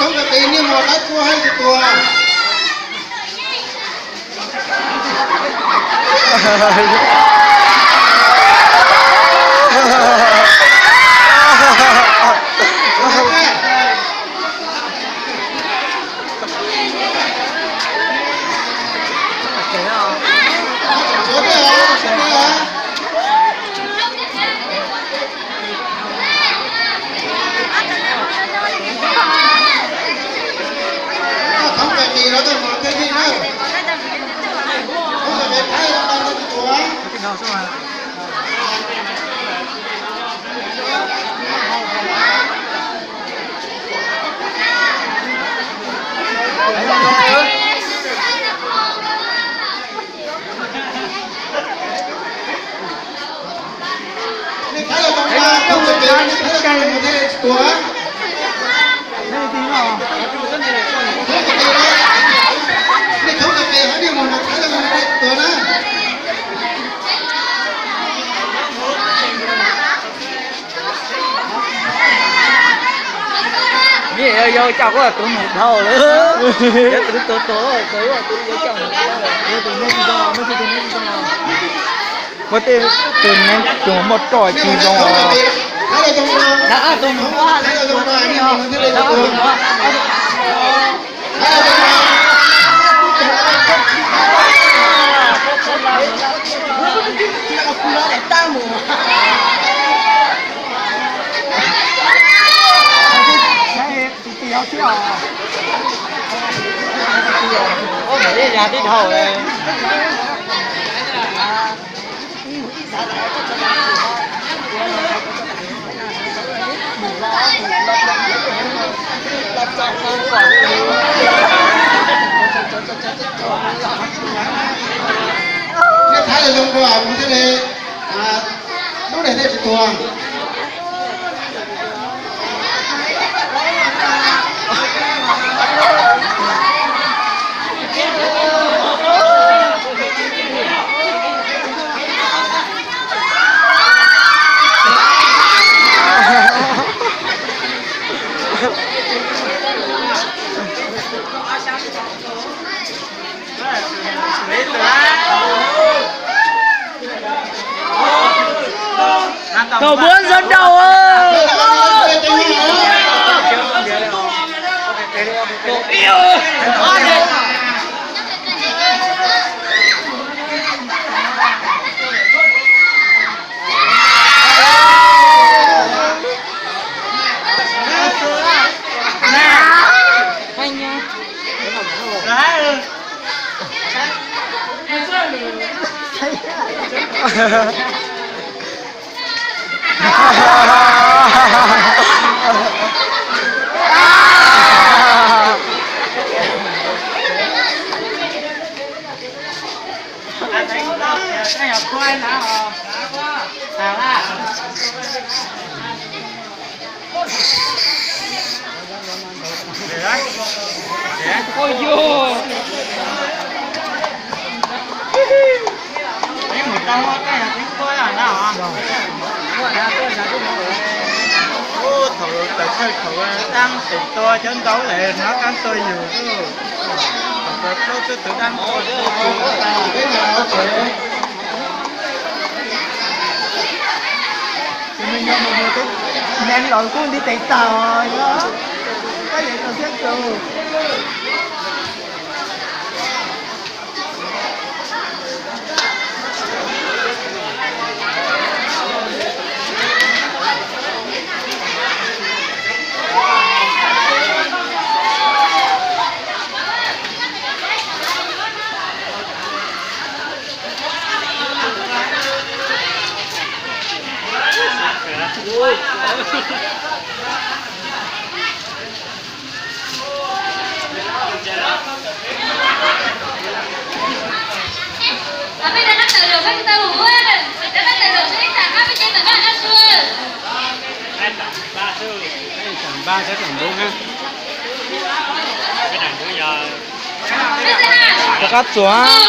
Thoob kas tis niaj hmo dab tsuag hab tsis tuag. Yog yau coj kuj tus mus dhau lawm, yog tus tus tus tus yau coj mus dhau lawm. Muaj tej tus neeg tsuas muaj roj tsis zoo os. Nej thaij zoo dua kuv thiaj li, lub neej thiaj tsis tuag. Thaum muab zoo nraug. Thaum tawm chaw thaum dab teem tua cov ntaub lawm hnov qab tua yus. Thaum plaub twb tus dab tua. Tus me nyuam mus mus tub neeg los kuj nti tes tag os. Koj yeej tau siab tus. Rov qab txuas.